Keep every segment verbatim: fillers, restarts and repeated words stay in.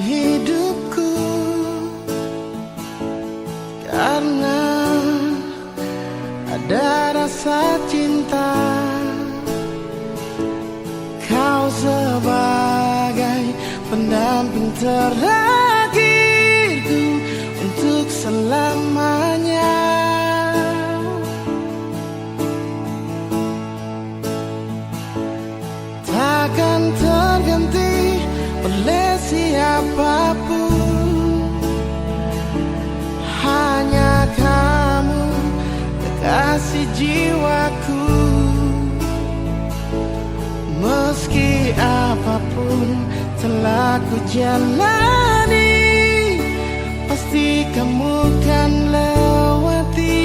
hidupku, karena ada rasa cinta. Kau sebagai pendamping terakhirku untuk selamanya. Takkan terganti oleh siapapun. Hanya kamu, kekasih jiwaku. Meski apapun telah ku jalani, pasti kamu kan lewati.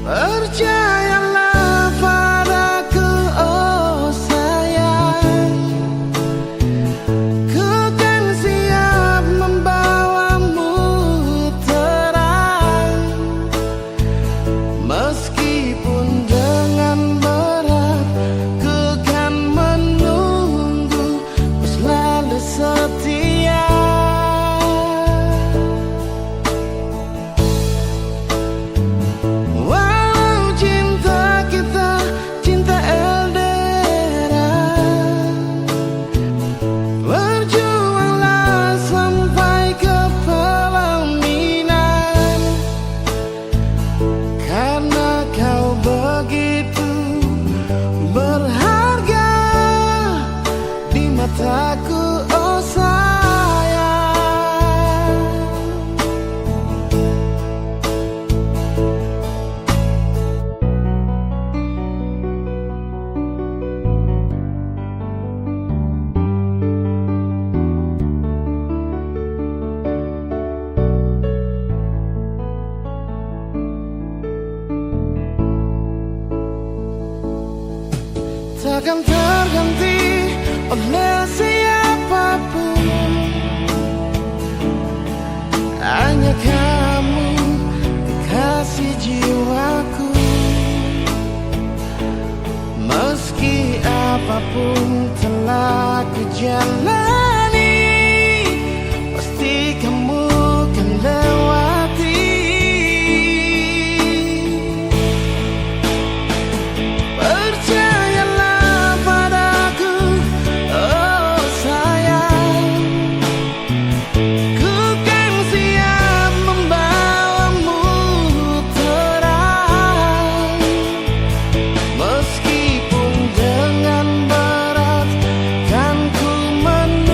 Percayalah padaku, oh sayang, ku kan siap membawamu terang. Meskipun dengan berat, ku kan menunggu, ku selalu setia. Walau cinta kita cinta L D R, berjuanglah sampai ke pelaminan. Karena kau begitu berharga di mataku, oh sayang. Takkan terganti oleh siapapun. Hanya kamu, kekasih jiwaku. Meski apapun telah ku jalani, pasti kamu kan lewati. Percayalah padaku, oh sayang. Ku kan siap membawamu terang, meskipun dengan berat kan ku men-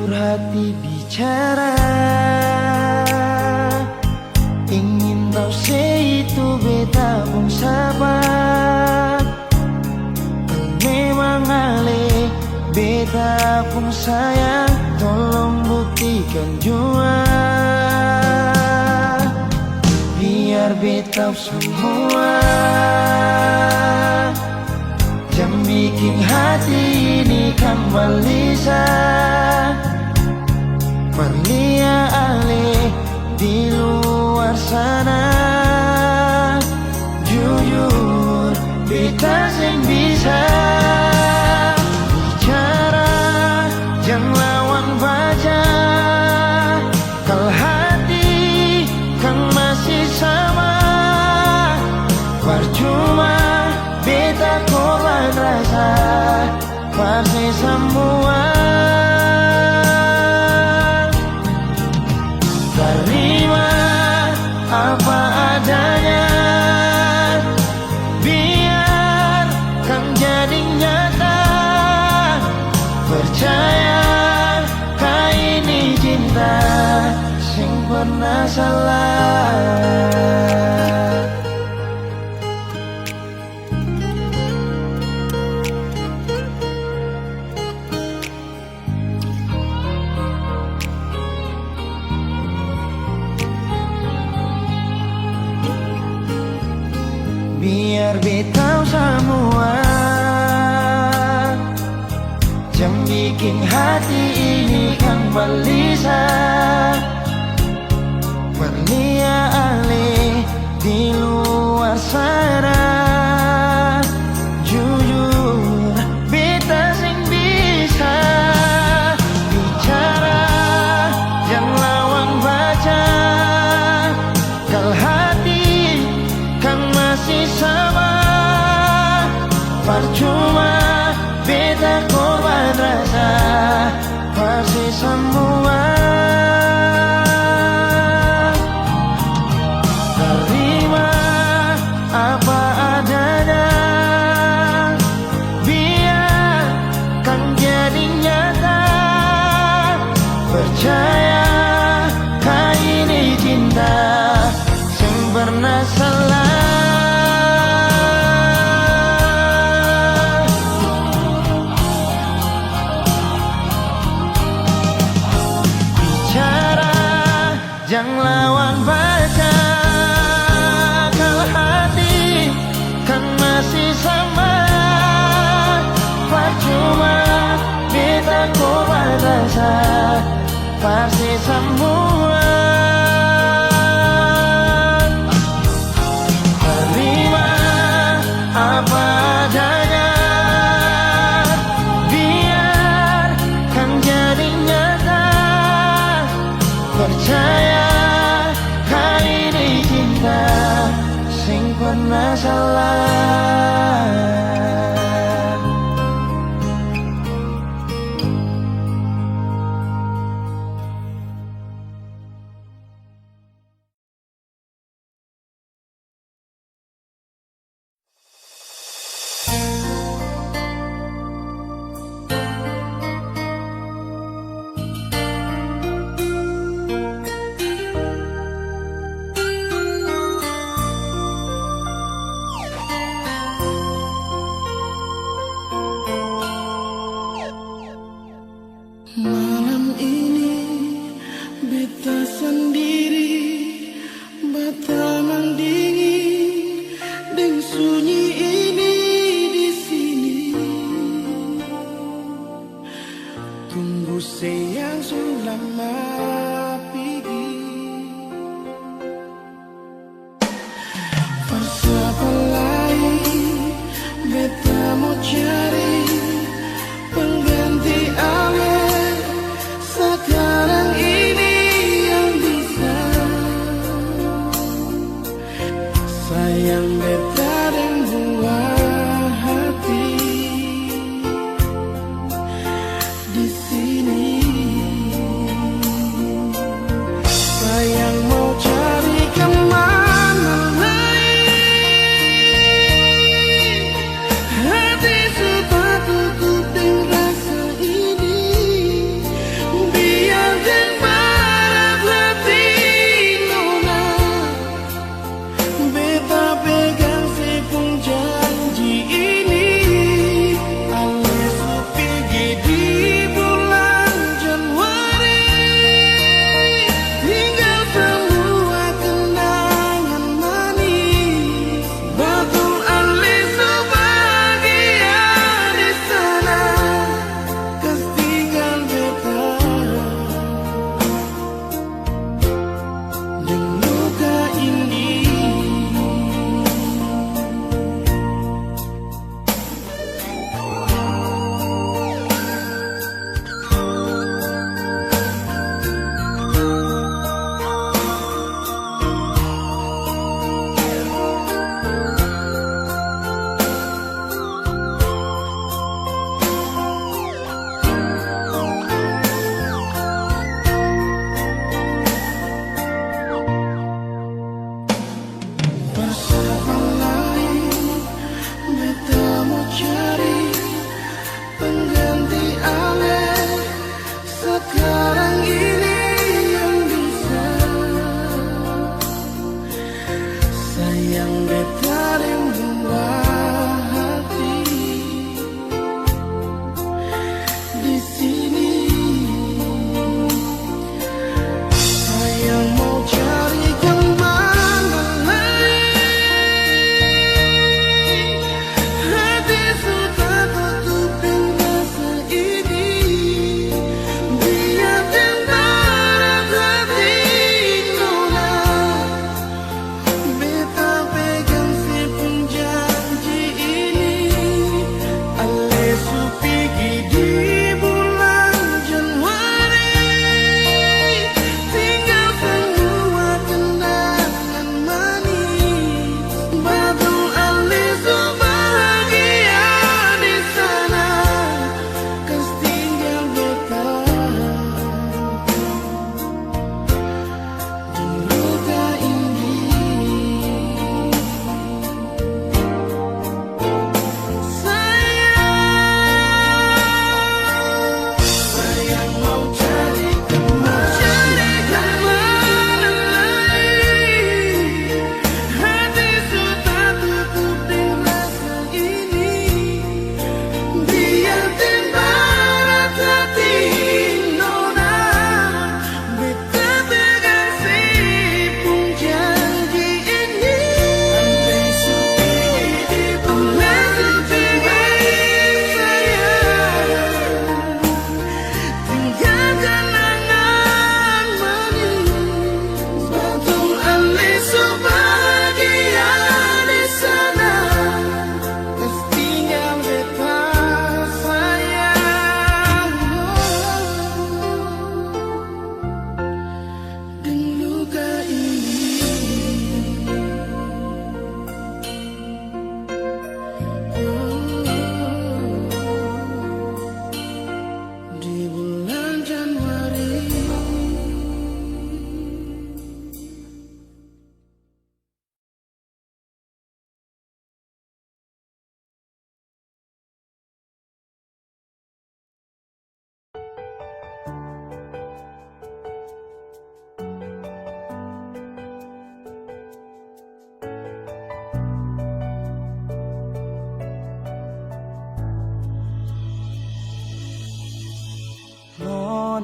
Hati bicara, ingin tau se itu beta pung sapa. Memang ale beta pung sayang, tolong buktikan jua. Biar beta samua jang biking hati ini kang balisa. Parlia ale di luar sana. Jujur, beta seng bisa bicara jang lawan baca. Kal hati kang masi sama, parcuma beta korban rasa, parse samua. Tarima apa adanya, biar kang jadi nyata. Percaya ka ini cinta seng pernah salah. Biar beta tau samua, jang biking hati ini kang balisa. Parlia ale di luar sana. Jujur, beta seng bisa bicara jang lawan baca. Kal hati kang masi sama, parcuma beta korban rasa, parse samua. Tarima apa adanya, biar kang jadi nyata. Percaya ka ini cinta seng pernah salah. Bicara jang lawan baca, kal hati kang masi sama, parcuma beta korban rasa, parse samua. Tarima apa adanya, biar kang jadi nyata. Percaya ka ini cinta seng pernah salah. Malam ini beta sandiri, batamang dingin deng sunyi ini di sini. Tunggu se yang su lama pigi. Par sapa lai beta mo cari pengganti ale, sakarang ini yang bisa sayang beta deng buah hati. Di sini.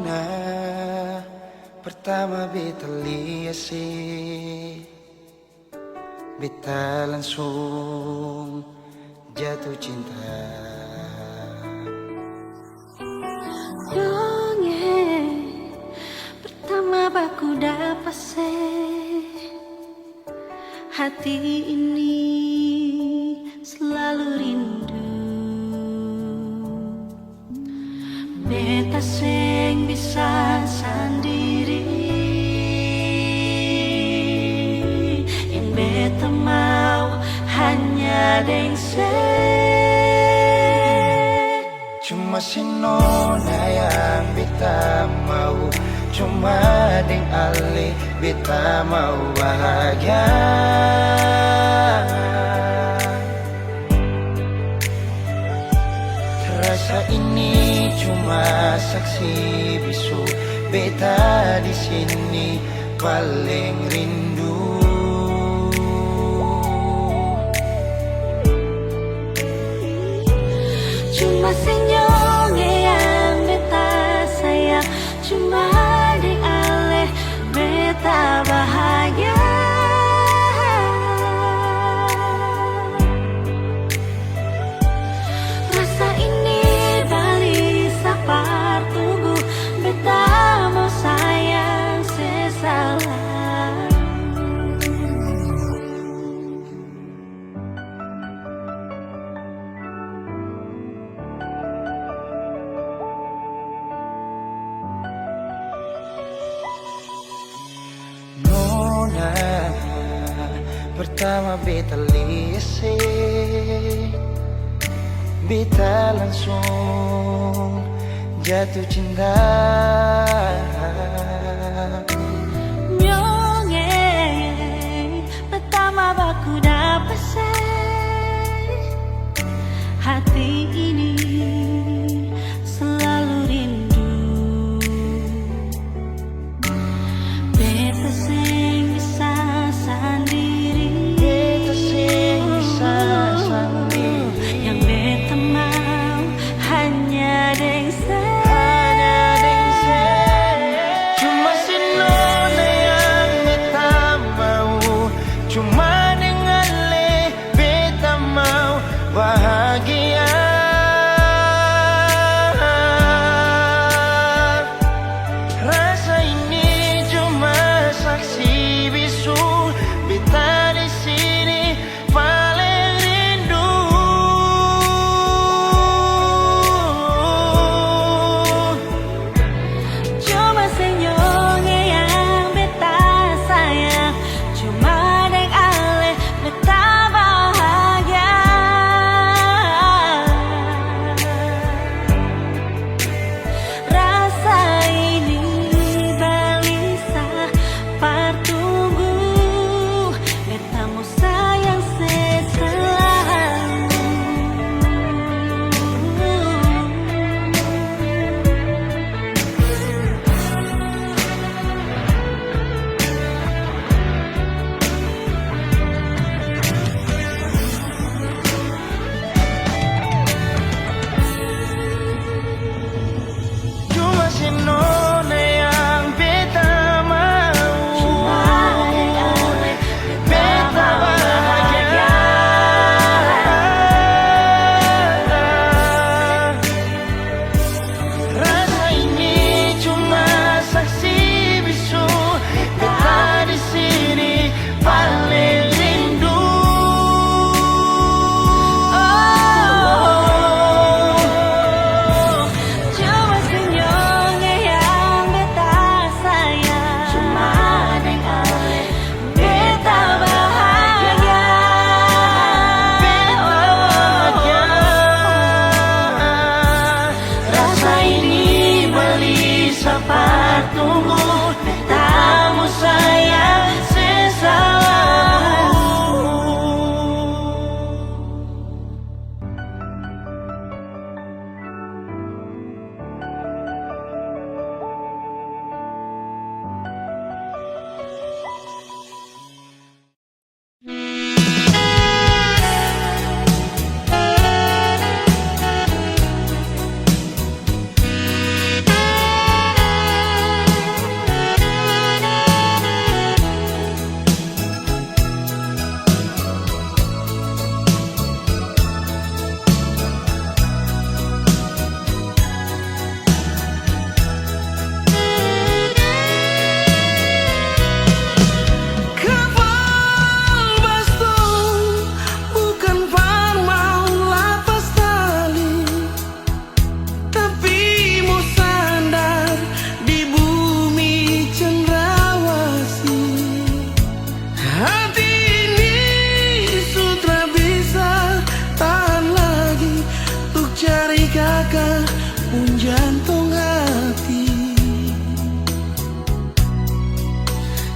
Nah, pertama beta lia se, beta langsung jatuh cinta. Dong e, pertama baku dapa se, hati ini selalu rindu. Beta seng bisa sandiri, yang beta mau hanya deng se. Cuma si nona yang beta mau, cuma deng ale beta mau bahagia. Rasa ini cuma saksi bisu, beta di sini paling rindu. Cuma senyum yang beta sayang, cuma deng ale beta bahagia. Rasa ini balisa par tunggu, beta mo sayang se salah. Nona, pertama beta lia se, beta langsung jatuh cinta. Nyong e, pertama baku dapa se, hati ini selalu rindu. Beta seng bisa sandiri. Beta seng bisa sandiri. Yang beta mau hanya deng se. Hanya deng se. Cuma si nona yang beta mau. Cuma deng ale beta mau bahagia. Rasa ini cuma saksi bisu, beta di sini paling rindu. Cuma senyum yang beta sayang, cuma deng ale beta bahagia. Rasa ini balisa par tunggu, beta mo sayang se selalu. Cuma si nona yang beta mau. Cuma deng ale beta bahagia. Rasa ini cuma saksi bisu, beta di sini paling rindu. Oh, cuma senyum yang beta sayang. Cuma deng ale beta bahagia. Beta bahagia. Rasa ini balisa par tunggu, beta mo sayang se selalu.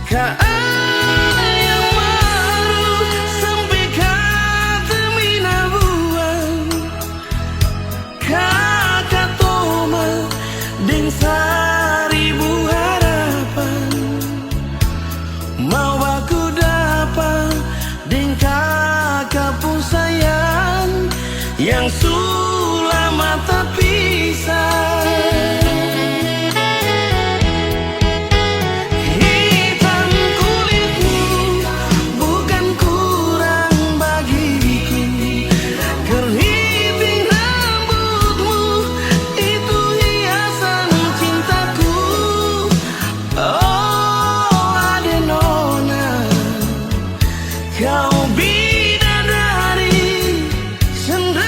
Ka ayam maru sampe ka tamina buang, ka katoma deng saribu harapan. Mau baku dapa deng kaka pung sayang yang su lama tapisah. Hitam kulitmu bukan kurang bagiku, keriting rambutmu itu hiasan cintaku. Oh, ade nona, kau bidadari cendrawasih.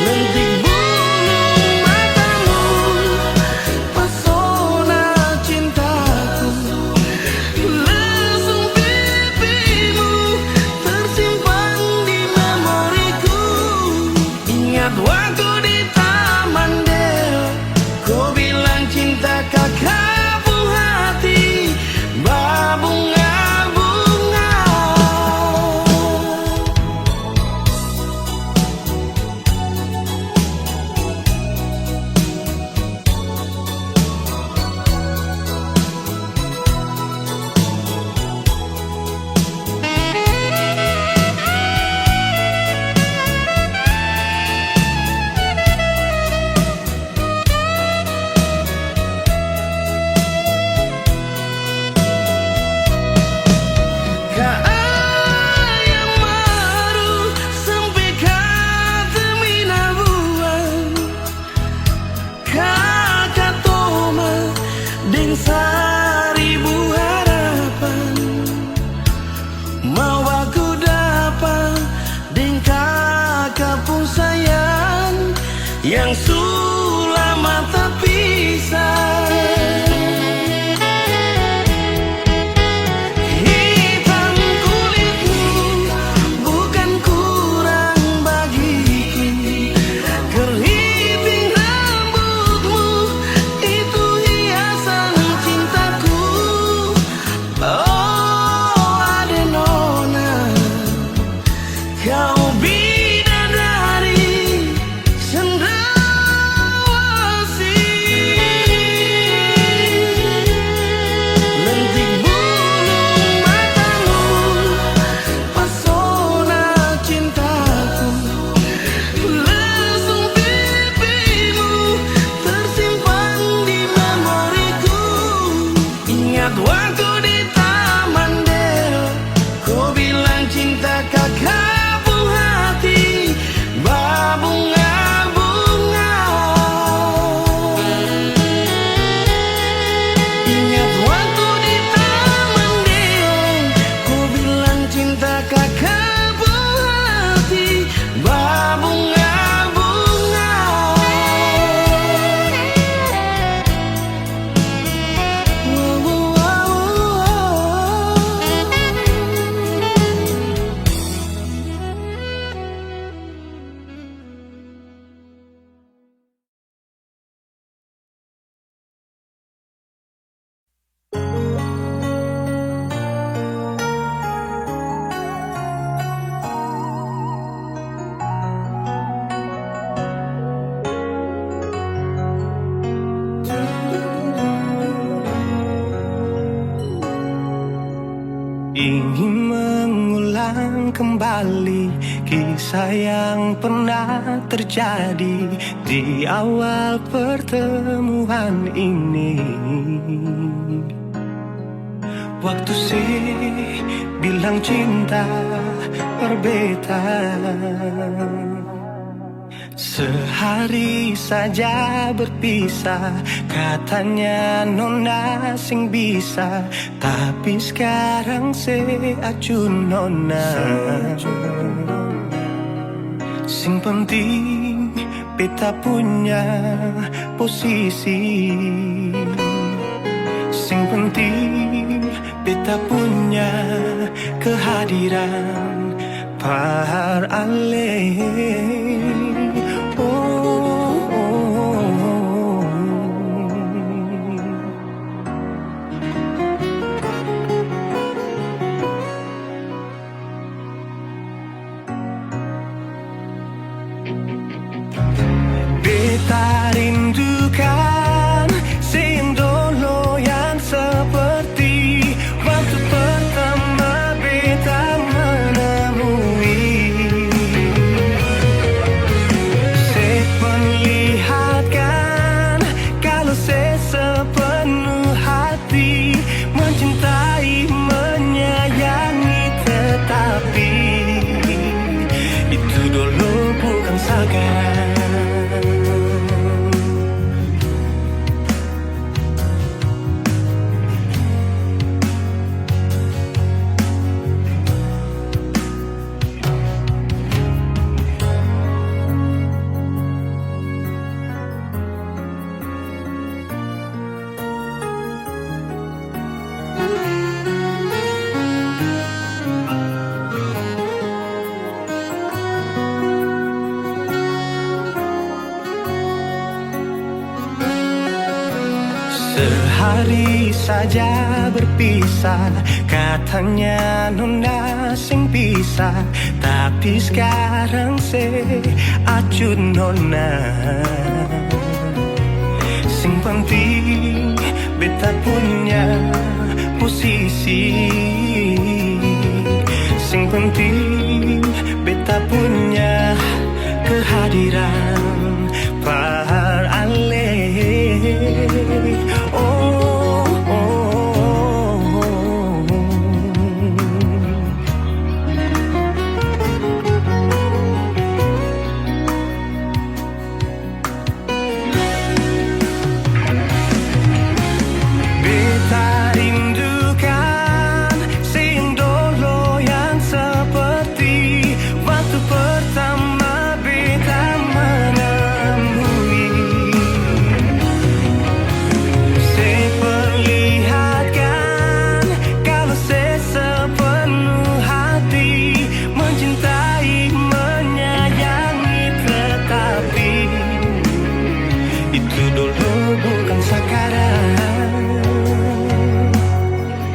Lentik bulu matamu, pesona cintaku. Lesung pipimu tersimpan di memoriku. Ingat waktu di Taman Deo, ko bilang cinta kaka pung hati babunga-bunga. Ka ayam maru sampe ka tamina buang, ka katoma deng saribu harapan. Mau baku dapa deng kaka pung sayang yang su lama tapisah. Hitam kulitmu bukan kurang bagiku, keriting rambutmu itu hiasan cintaku. Oh, ade nona, kau bidadari cendrawasih. Lentik bulu matamu, pesona cintaku. Lesung pipimu tersimpan di memoriku. Ingat waktu di Taman Deo, ko bilang cinta kaka pung hati babunga-bunga. Ingat waktu di Taman Deo, ko bilang cinta kaka pung hati babunga-bunga. Ingin mengulang kembali kisah yang pernah terjadi di awal pertemuan ini. Waktu se bilang cinta par beta, sehari saja berpisah, katanya nona seng bisa, tapi skarang se acu nona. Seng penting beta punya posisi, seng penting beta punya kehadiran par ale. Oh, oh, oh. Sehari saja berpisah, katanya nona seng bisa, tapi skarang se acut nona. Seng penting beta punya posisi, seng penting beta punya kehadiran. Par ale. Oh, oh, oh, oh. Beta rindukan seng dolo yang seperti waktu pertama beta menemui. Se perlihatkan kalo se sepenuh hati mencintai, menyayangi, tetapi itu dolo bukan sakarang.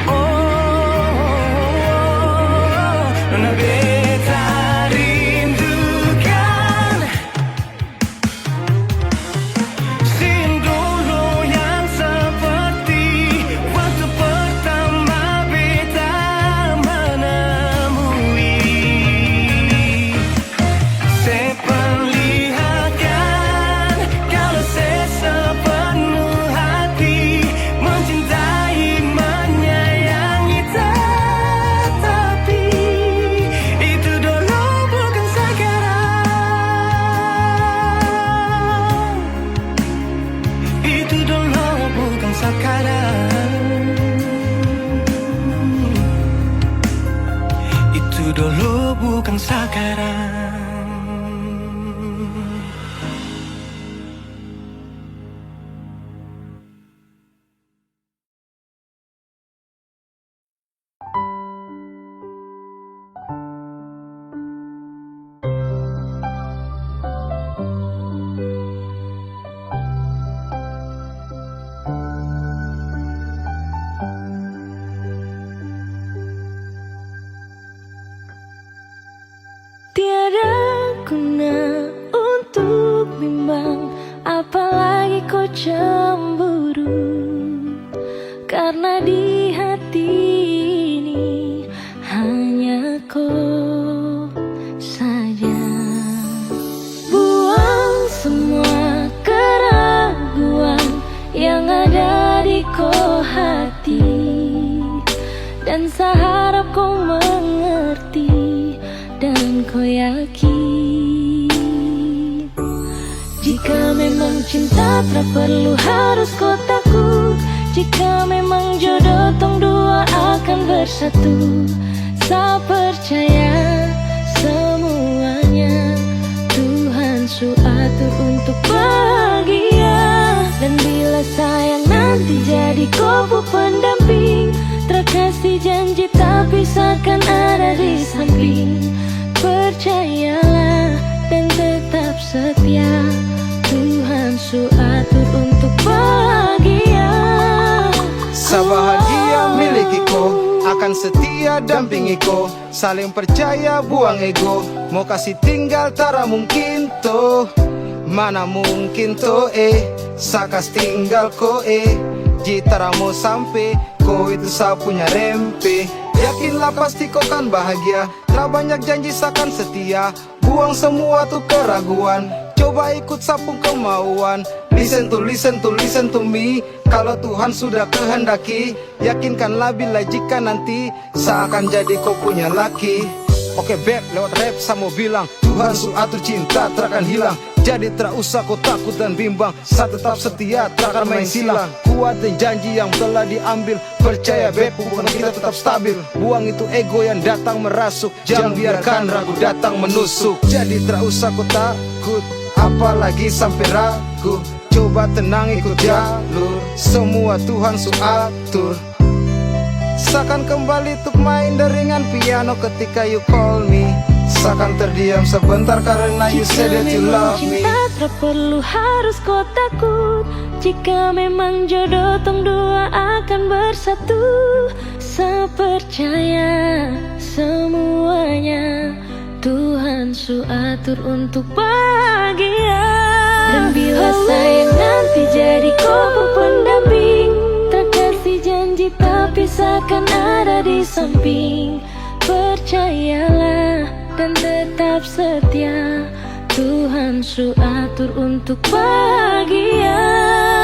Oh, nona beta rindukan. Seng dolo yang seperti waktu pertama beta menemui. Se perlihatkan kalo se sepenuh hati mencintai, menyayangi, tetapi itu dolo bukan sakarang. Itu dolo bukan sakarang. Itu dolo bukan sakarang. Tiada guna untuk bimbang, apalagi ko cemburu. Karna di hati ini hanya ko saja. Buang semua keraguan yang ada di ko hati, dan sa harap ko mengerti dan ko yakin. Jika memang cinta, tak perlu harus ko takut. Jika memang jodoh, tong dua akan bersatu. Sa percaya semuanya Tuhan su atur untuk bahagia. Dan bila sayang nanti jadi ko pu pendamping, tra kasi janji tapi sa akan ada di samping. Percayalah dan tetap setia, Tuhan su atur untuk bahagia. Sa bahagia miliki ko, akan setia dampingi ko, saling percaya buang ego, mo kasi tinggal tara mungkin to, mana mungkin to eh, sa kas tinggal ko eh, ji tara mo sampe, ko itu sa punya rempe. Yakinlah pasti ko kan bahagia, tra banyak janji sa kan setia. Buang semua tu keraguan, coba ikut sa pung kemauan. Listen to, listen to, listen to me. Kalo Tuhan sudah kehendaki, yakinkanlah bila jika nanti sa akan jadi ko punya laki. Oke, beb, lewat rap sa mo bilang, Tuhan su atur, cinta tarakan hilang. Jadi tra usah ko takut dan bimbang, sa tetap setia, tarakan main silang. Kuat deng janji yang telah diambil. Percaya, beb, hubungan kita tetap stabil. Buang itu ego yang datang merasuk, jangan biarkan ragu datang menusuk. Jadi tra usah ko takut, apalagi sampe ragu. Coba tenang, ikut jalur, semua Tuhan su atur. Sa akan kembali tuk main deng ringan piano ketika you call me. Sa akan terdiam sebentar karena you say that you love me. Jika memang cinta tak perlu harus ko takut. Jika memang jodoh tong dua akan bersatu. Sa percaya semuanya Tuhan su atur untuk bahagia. Dan bila sayang nanti jadi ko pung pendamping, tra kasi janji tapi sa akan ada di samping. Percayalah dan tetap setia, Tuhan su atur untuk bahagia.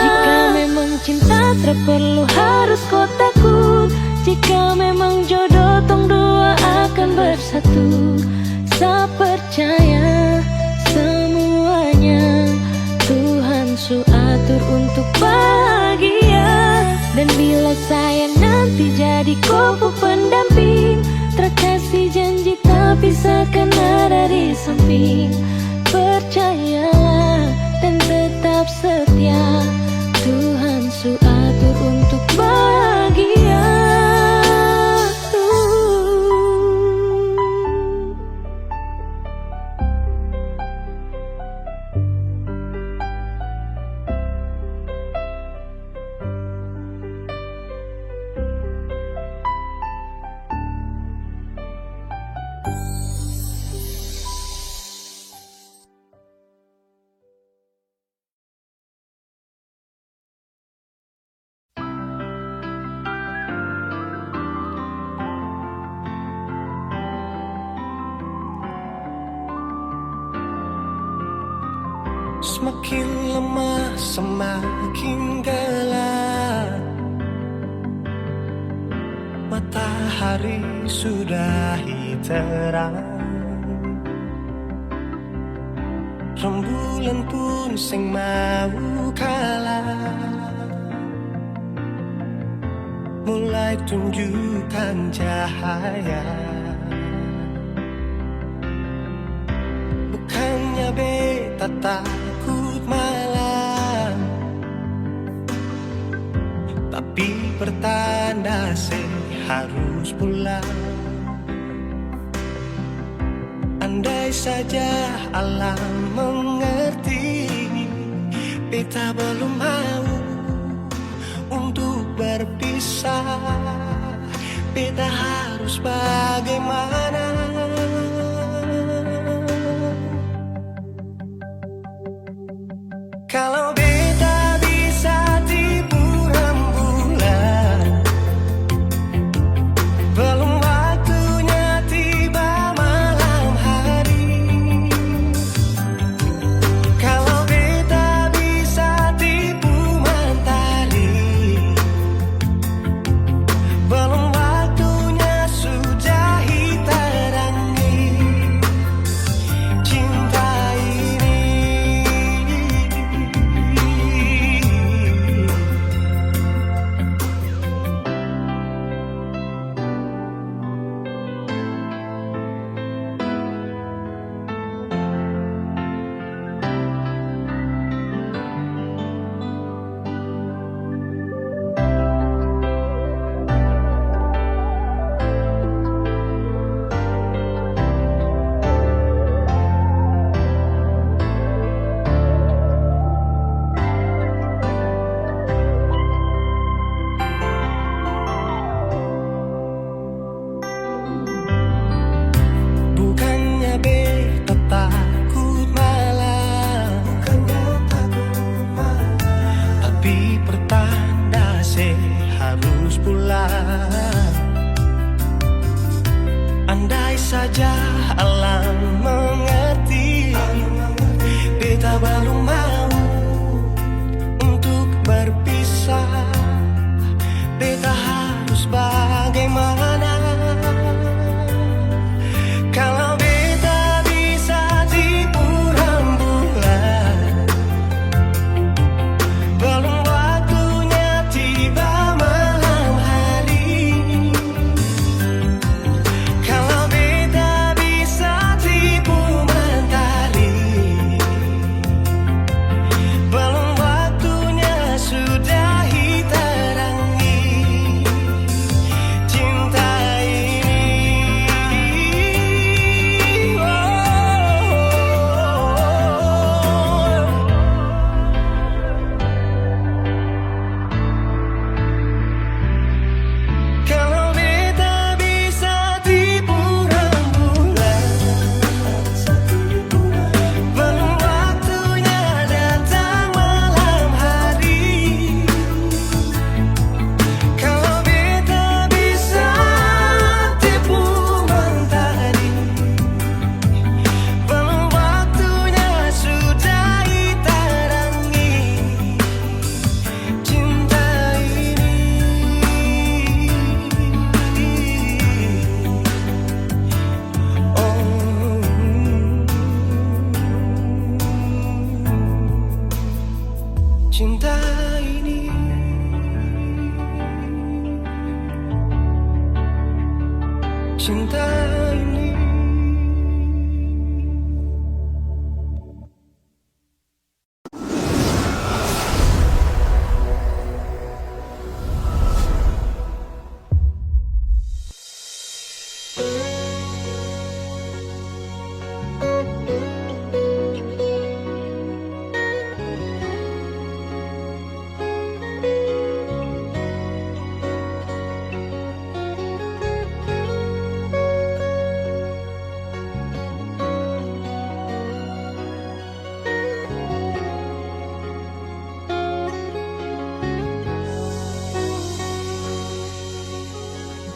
Jika memang cinta tra perlu harus ko takut. Jika memang jodoh tong dua akan bersatu. Sa percaya semuanya Tuhan su atur untuk bahagia. Dan bila sayang nanti jadi ko pung pendamping, tra kasi janji tapi sa akan ada di samping. Percayalah dan tetap setia, Tuhan su atur untuk bahagia. Semakin lama semakin gelap, matahari sudahi terang. Rembulan pun seng mau kalah, mulai tunjukkan cahaya. Bukannya beta takut malam, tapi pertanda se harus pulang. Andai saja alam mengerti, beta belum mau untuk berpisah. Beta harus bagaimana? Kalau beta bisa tipu rembulan, belum waktunya tiba malam hari. Kalau beta bisa tipu mantari, belum waktunya sudah hitarangi cinta ini. Bukannya beta takut malam, bukannya takut malam, tapi pertanda se harus pulang. Andai saja alam mengerti, beta balum mau untuk berpisah. Beta harus bagaimana? Cinta ini, cinta ini.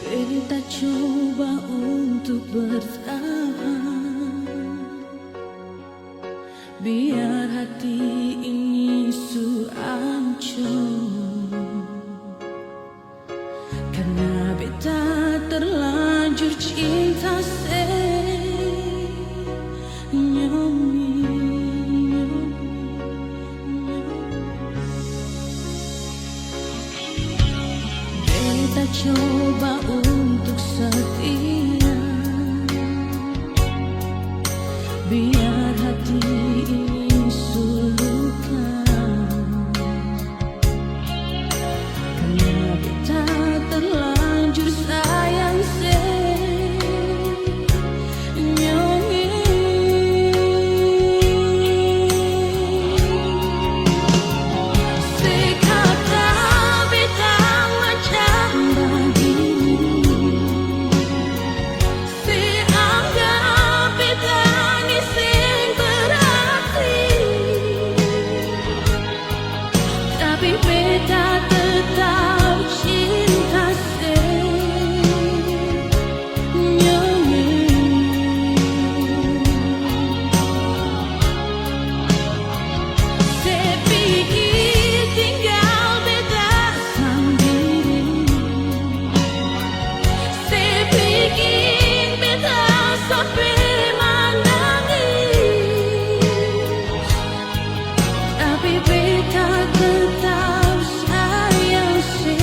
Beta coba untuk bertahan, biar hati ini su ancor. Karna beta terlanjur cinta senyum. Beta coba untuk setia, biar hati ini su luka. Karna beta terlanjur sayang senyum. Se kata beta macam bagini. Se anggap beta ni seng berarti, tapi beta tetap cinta senyum. Se pikir tinggal beta sandiri, se biking beta sampe manangis, tapi beta tetap sayang senyum.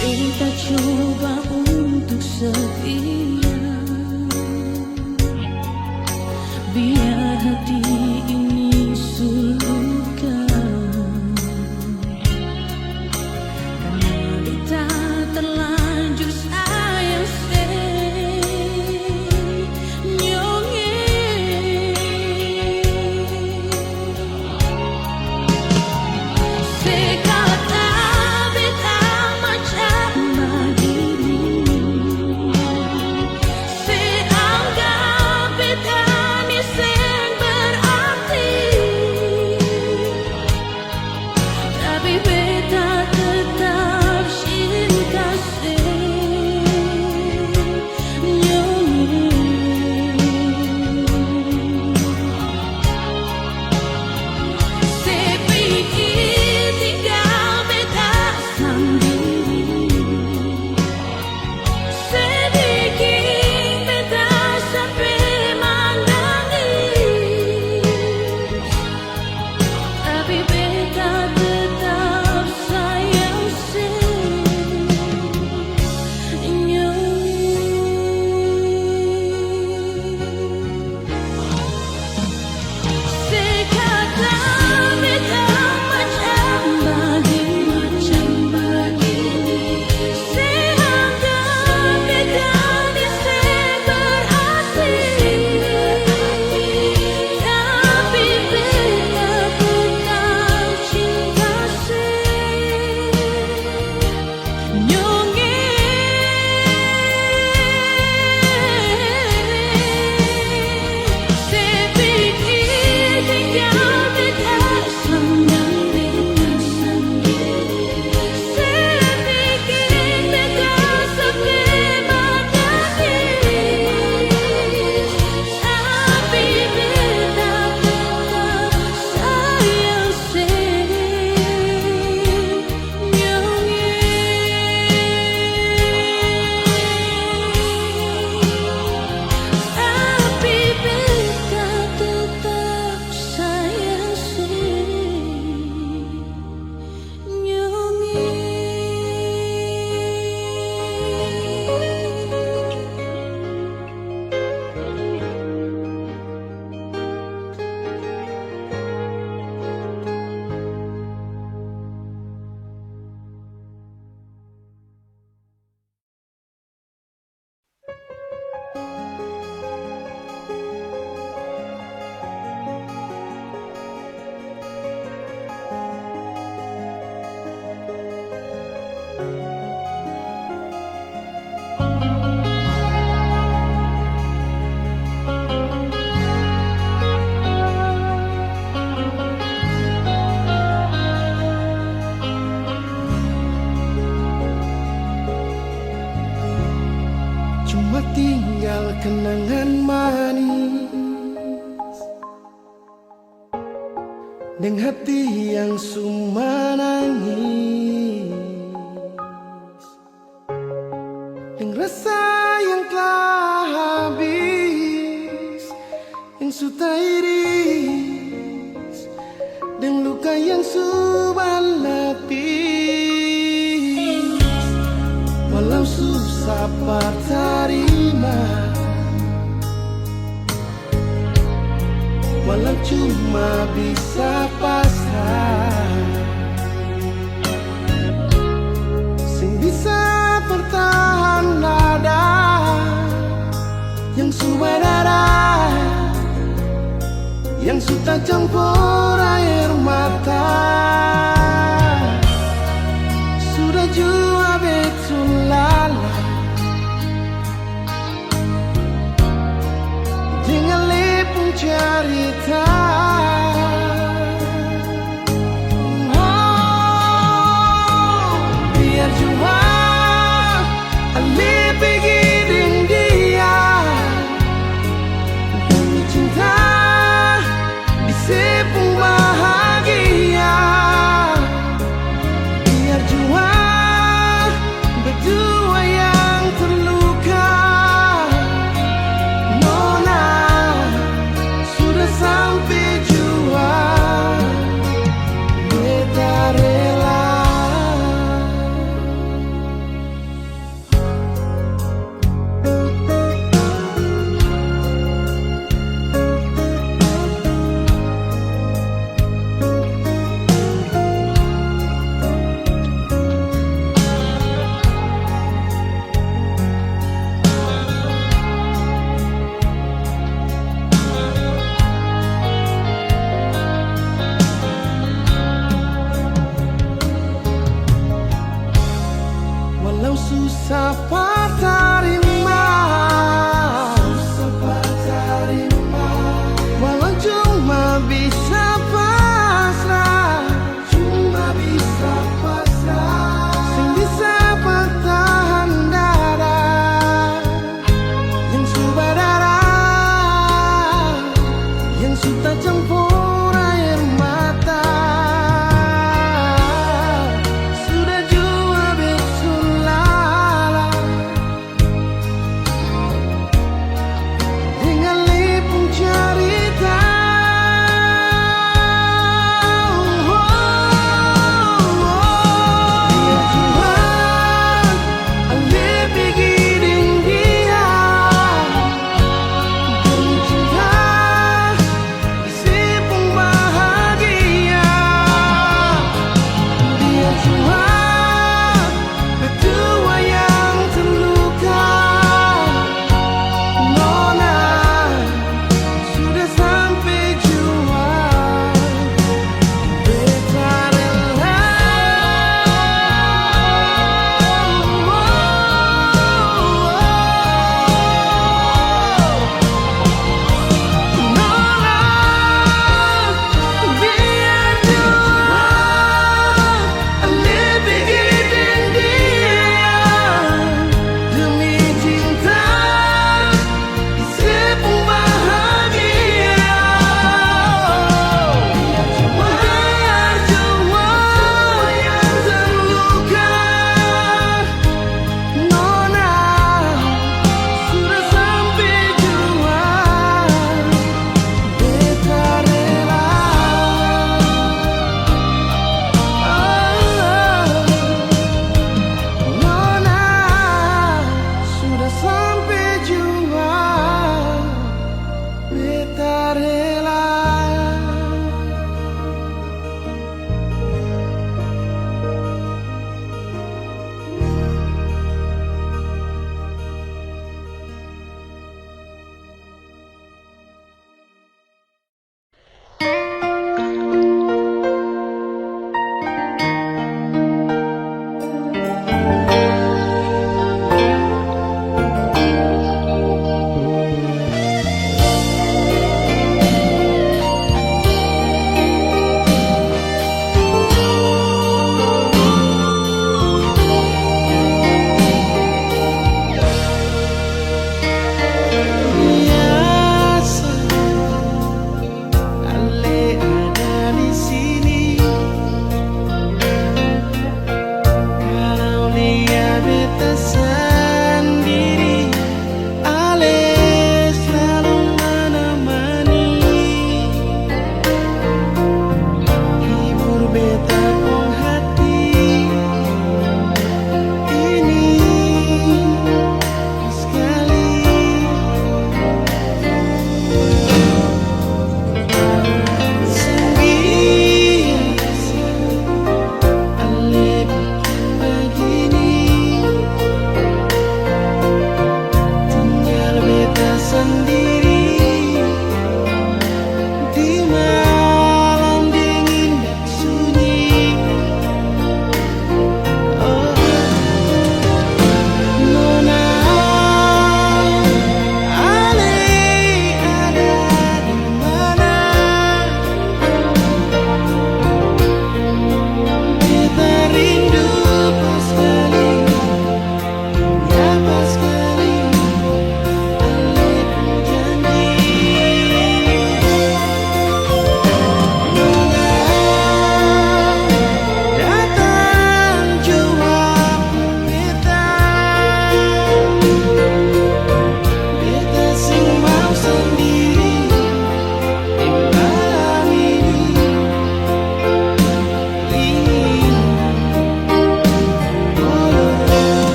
Beta coba untuk setia, biar hati ini su luka. Karna beta terlanjur sayang senyum. Se kata beta macam bagini, se anggap beta ni seng berarti. Tinggal kenangan manis deng hati yang su manangis, deng rasa yang telah habis, yang su tairis, deng luka yang su balapis. Walau susah par tarima, walau cuma bisa pasrah, seng bisa par tahan dada yang su badarah, yang su tacampur aer mata. Sudah jua betul lalah deng ale pung carita. Oh, biar jua ale pigi deng dia, demi cinta di se pung bahagia. Biar jua berdua yang terluka. Nona sudah sampe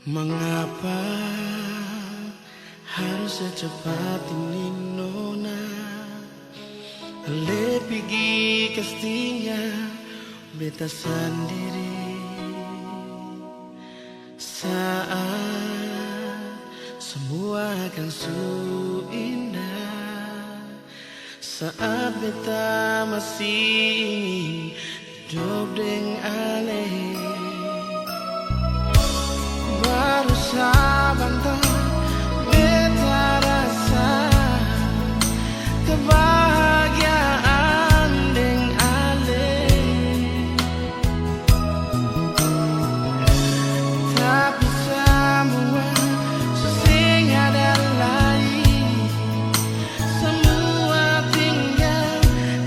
Mangapa harus secepat ini, nona? Ale pigi kas tinggal beta sandiri. Saat semua akan su indah, saat beta masih ingin hidup deng ale. Baru sabantar beta rasa kebahagiaan deng ale. Tapi samua su seng ada lai, samua tinggal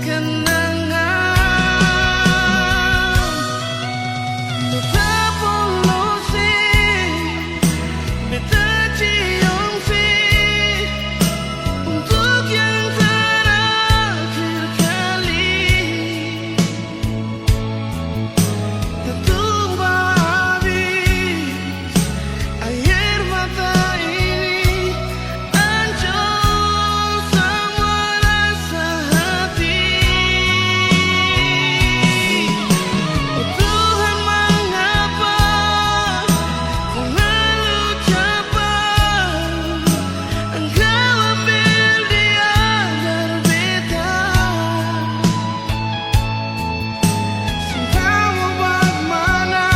kenangan. Beta pung losing, beta ciong se untuk yang terakhir kali. Tatumba abis aer mata ini, ancor samua rasa hati. Oh Tuhan, mangapa terlalu capat Engkau ambil dia dari beta? Seng tau mo bagimana,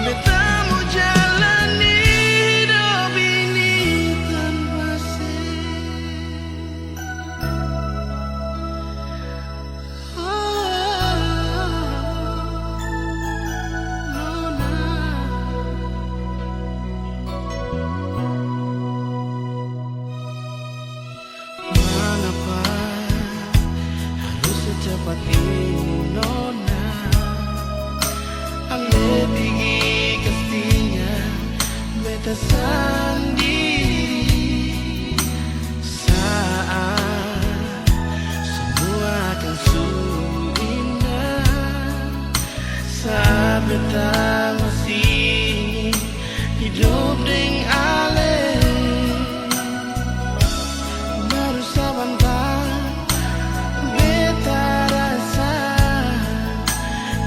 beta mo jalani hidop ini tanpa se. Oh, nona. Mangapa harus secepat ini, nona? Ale pigi kas tinggal beta sandiri. Saat samua akan su indah, saat beta masih ingin hidup deng ale. Baru sabantar beta rasa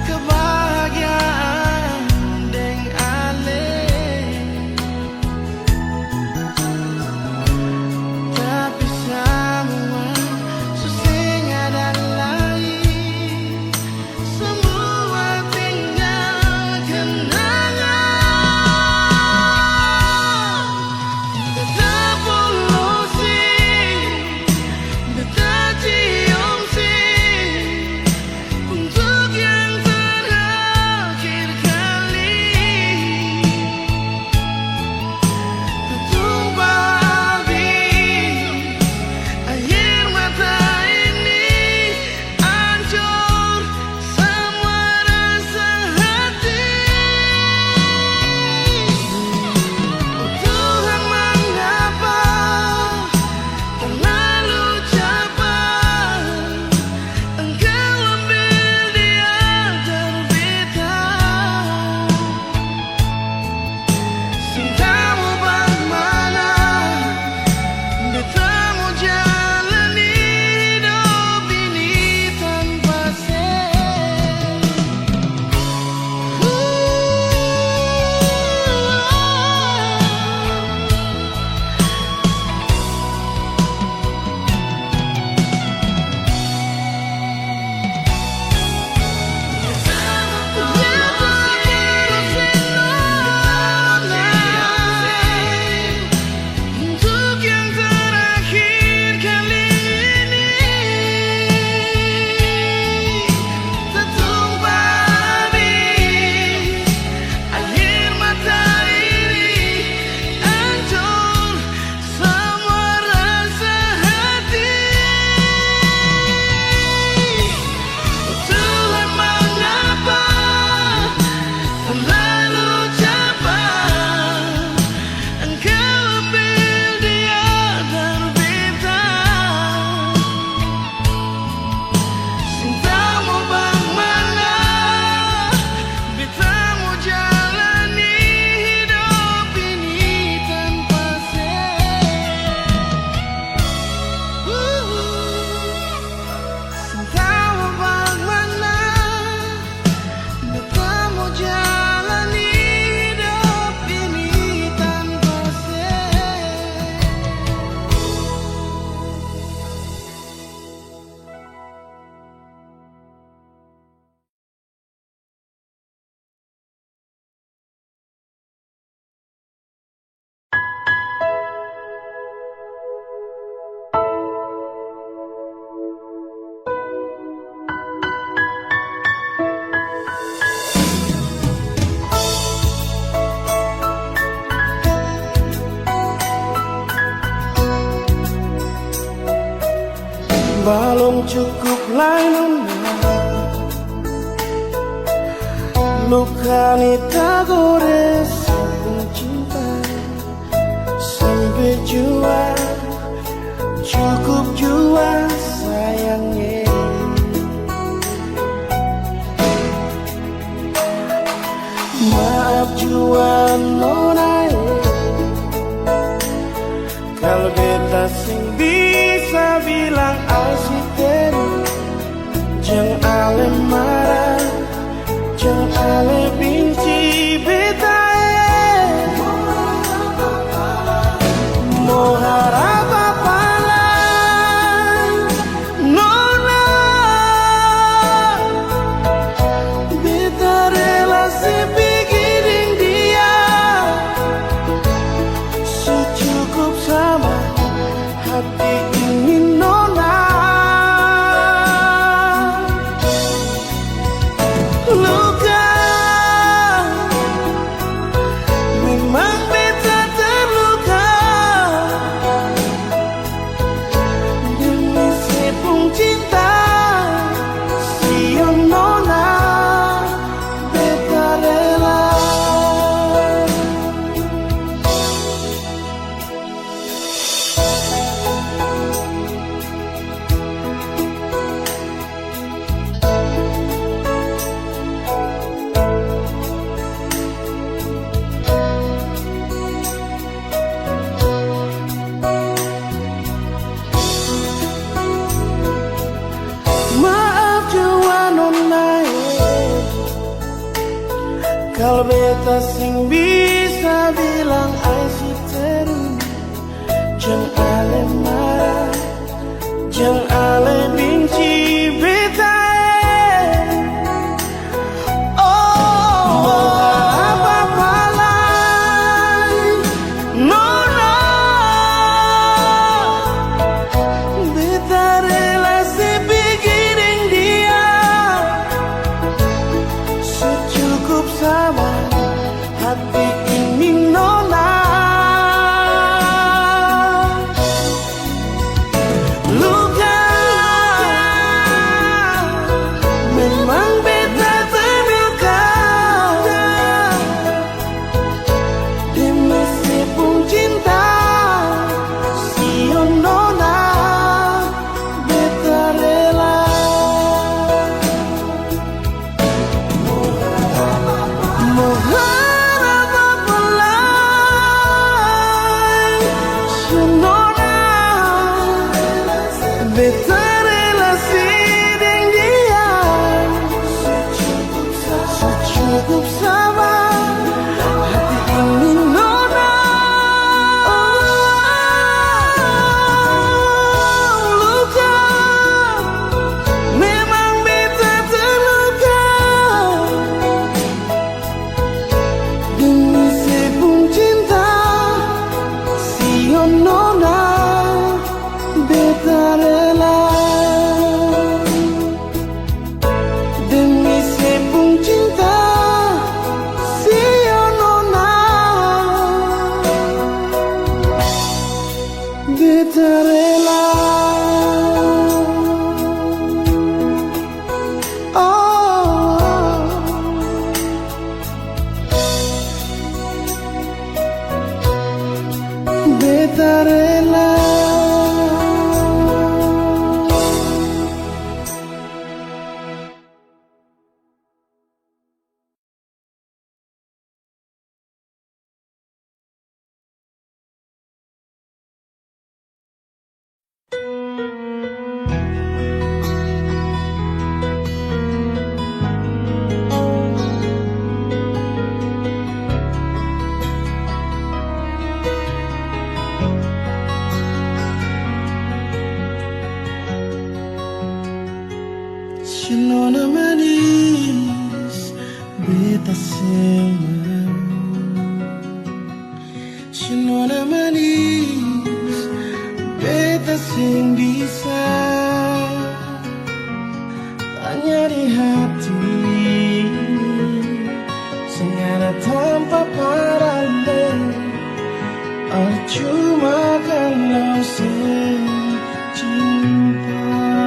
kebahagiaan deng ale. Tapi samua su seng ada lai. Samua tinggal Balong cukup lai nona, luka ni tagores pung cinta. Sampe jua, cukup jua sayang e. Maaf jua nona e, kalo beta seng bisa bilang I see through. Jang ale mara, jang ale binci beta e. Mo harap apa lai, nona? Beta rela se pigi deng dia. Su cukup sama hati ini, nona. Luka, memang beta terluka. Demi se pung cinta, sio nona, beta rela. Maaf jua nona e, kalo beta seng bisa bilang I see through. Jang ale mara, jang ale binci beta e. Oh, apa-apa lai, nona. Beta rela se pigi deng dia. Su cukup sama hati ini, nona. Luka, memang beta terluka. Demi se pung cinta, sio nona, beta rela. Mo harap apa lai, sio nona. Beta rela se deng dia. Su cukup sama hati ini, nona. Oh, luka, memang beta terluka. Demi se pung cinta, sio nona, beta rela. Demi se pung cinta, sio nona, beta rela. Oh, beta rela. Si nona manis, beta seng mau. Si nona manis, beta seng bisa. Tanya di hati, seng ada tampa parale, percuma kalau seng cinta.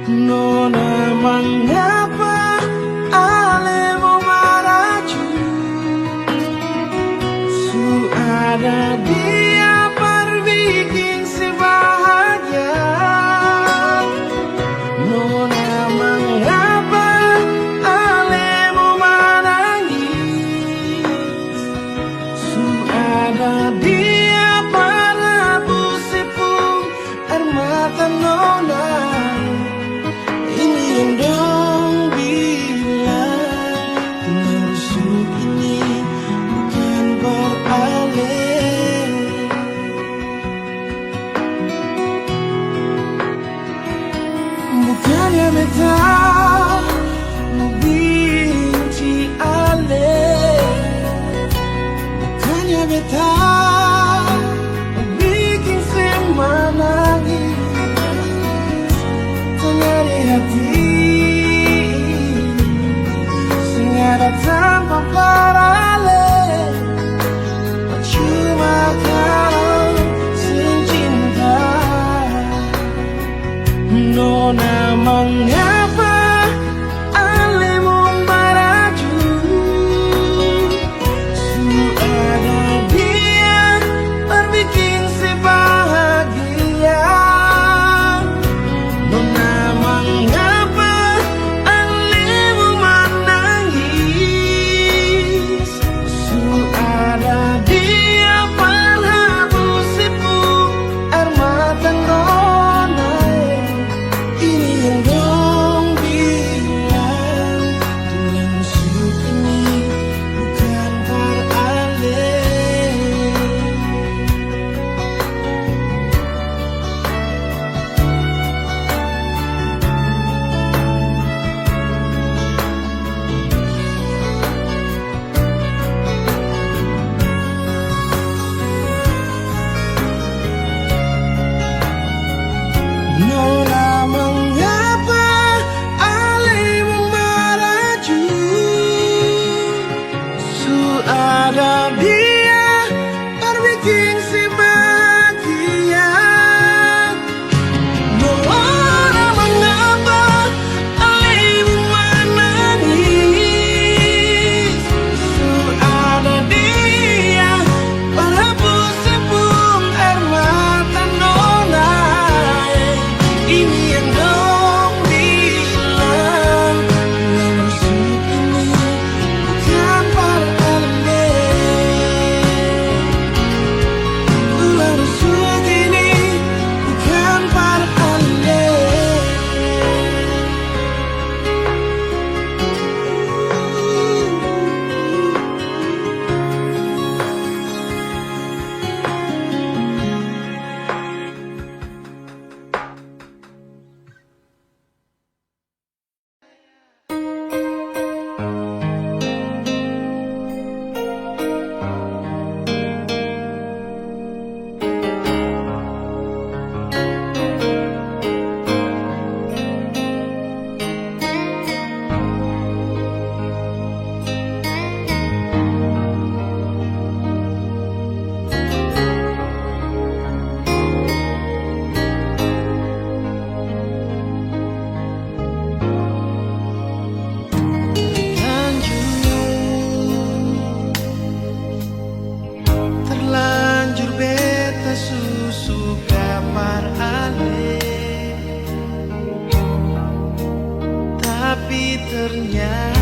Nona mangapa ale mo mara ju? Su ada dia par biking se bahagia. Nona mangapa ale mo manangis? Su ada dia par hapus se pung aer mata nona. Ini yang dong bilang, tinggal rusuk ini bukan par ale. Bukannya beta mo binci ale, bukannya beta mo biking se manangis. Tanya di hati, seng ada tampa par ale. Cuma kalo seng cinta. Nona mangapa ale mo mara ju? Su ada dia par biking se bahagia. Nona mangapa ale mo manangis? Su ada dia par hapus se pung aer mata nona e. Ini yang dong bilang, tulang rusuk ini bukan par ale. Nona mangapa ale mo mara ju? Su ada dia par biking se bahagia. Nona mangapa ale mo manangis? Su ada dia par hapus se pung aer mata nona e. Ini yang dong bilang, tulang rusuk ini bukan par ale. Tulang rusuk ini bukan par ale. Terlanjur, terlanjur beta su suka par ale, tapi ternyata